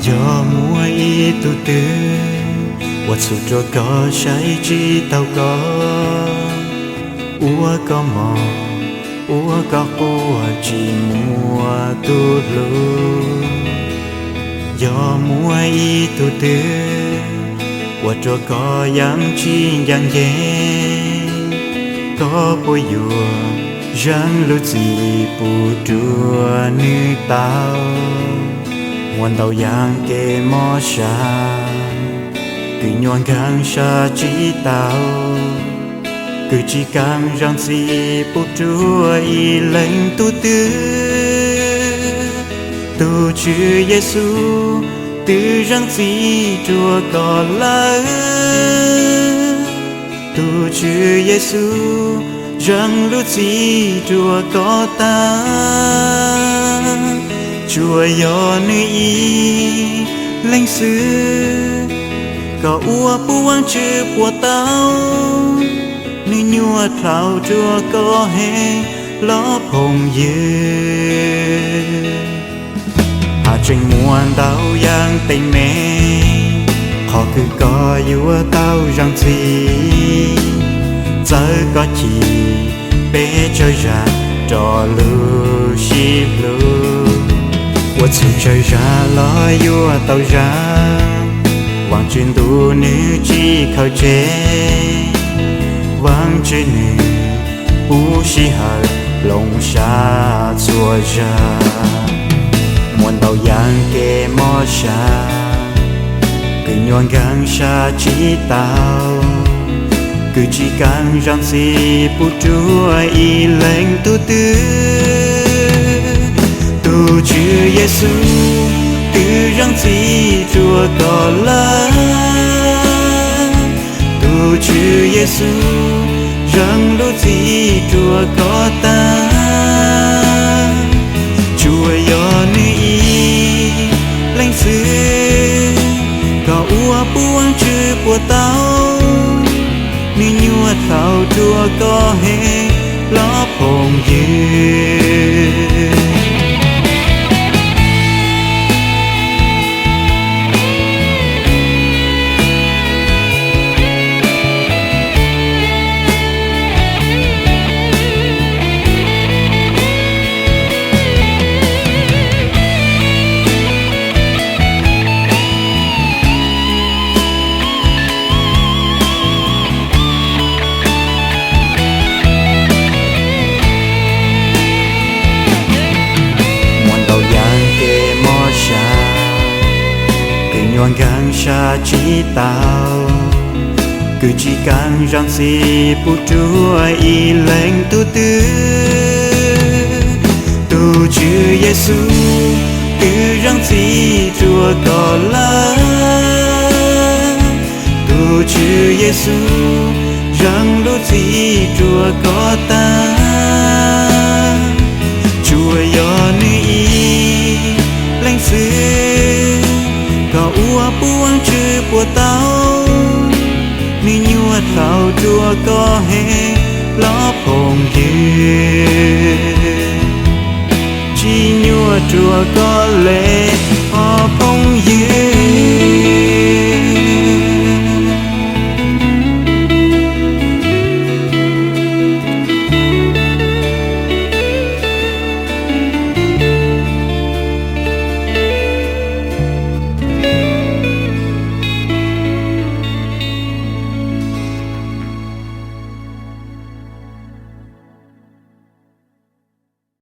Yog muaj ib tug twg uas txhum rua koj, saib tsis taus koj, ua koj mob, ua koj quaj tsis muaj tug hlub. Yog muaj ib tug twg ua rua koj yeej tsis ncaim nce, koj puas yuav zeeg lub txim pub rua nws tau? Muaj ntau yam kev mob sab, kws nyuam nkeeg sab tsis tau, kws tsis keej zeeg txim pub rua ib leeg tug twg. Tug Tswv Yexus twb zeeg txim rua koj lawm. Tug Tswv Yexus zeeg lub txim rua koj tag. Tsuas yog nws ib leeg xwb kom ua pub Vaajtswv puas tau. Nws nyuaj dlhau rua koj heev los phooj ywg. Hab tseem muaj ntau yam teeb meem qhov kws koj yuav tau zeeg txim. Txawm koj chim, peb tsawg zag rua lub sib hlub. Ua txhum tsawg zag los yuav tau zag, Vaajtswv ntuj nws tsis khaws tseg. Vaajtswv nws pub sij hawm hloov sab txhua zag. Muaj ntau yam kev mob sab, kws nyuam nkeeg sab tsis tau, kws tsis keej zeeg txim pub rua ib leeg tug twg. Tug Tswv Yexus twb zeeg txim rua koj lawm. Tug Tswv Yexus zeeg lub txim rua koj tag. Tsuas yog nws ib leeg xwb kom ua pub Vaajtswv puas tau. Nws nyuaj dlhau rua koj heev los phooj ywg. Muaj ntau yam kev mob sab, kws nyuam nkeeg sab tsis tau, kws tsis keej zeeg txim pub rua ib leeg tug twg. Tug Tswv Yexus twb zeeg txim rua koj lawm. Tug Tswv Yexus zeeg lub txim rua koj tag. Tsuas yog nws ib leeg xwb kom ua pub Vaajtswv puas tau. Nws nyuaj dlhau rua koj heev los phooj ywg, tsis nyuaj rua koj le.